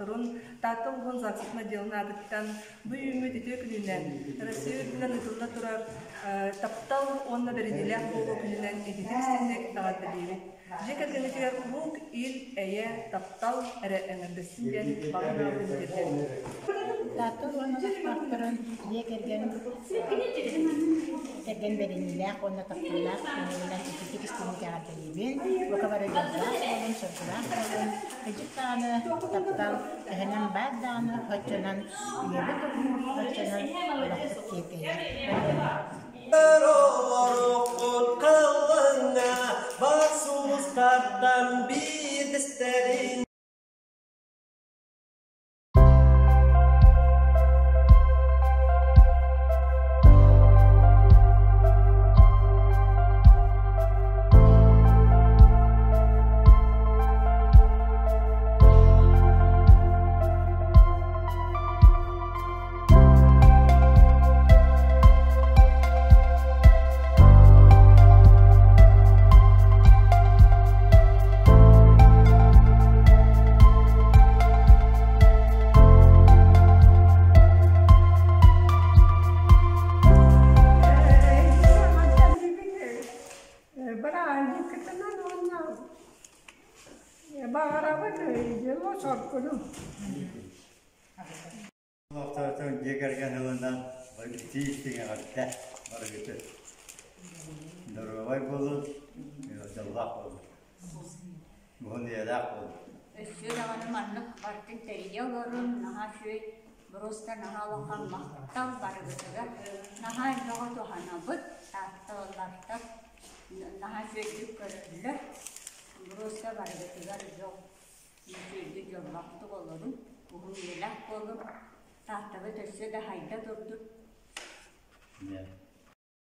олохтоохторун Таатта улууһун ЗАГС-ын отделын аатыттан бу үүммүт үтүө күнүнэн Россия үрдүнэн ыытылла турар таптал уонна бэриниилээх буолуу күнүнэн ититик-истиҥник эҕэрдэлиибит. Дьиэ кэргэнитигэр куруук ил-эйэ, таптал эрэ эҥэрдэстин диэн баҕа санаабытын тиэрдэбит. Таатта улууһун олохтоохторун дьиэ кэргэн кэргэн бэриниилээх уонна тапталлаах күнүнэн ититик истиҥник эҕэрдэлиибин. Бука бары дьоллоох буолун, соргулаах буолун, кыдьык даҕаны таптал төһөнөн баар даҕаны оччонон үйэбит уһуур, оччонон олохпут киэркэйэр. Олоруккут халлаҥҥа бар сулустартан биирдэстэрин Бырааһынньыккытынан уонна баҕарабын дьолу-соргуну. Олохтоохтон дьиэ кэргэн ылынан итии-истиҥ эҕэрдэ барыгытын. Доруобай буолун, дьоллоох буолун. Уһун үйэлээх буолун. Өссө даҕаны маннык барытын тэрийэ олорун, наһаа үчүгэй, просто наһаа улахан махтал барыгытыгар. Наһаа элбэҕи туһанабыт, таатталлартар наһаа үчүгэйдик көрөллөр. Просто барыгытыгар дьол Үчүгэйдик дьоллоохтук олорун, уһун үйэлээх буолун, Тааттабыт өссө да хайда турдун.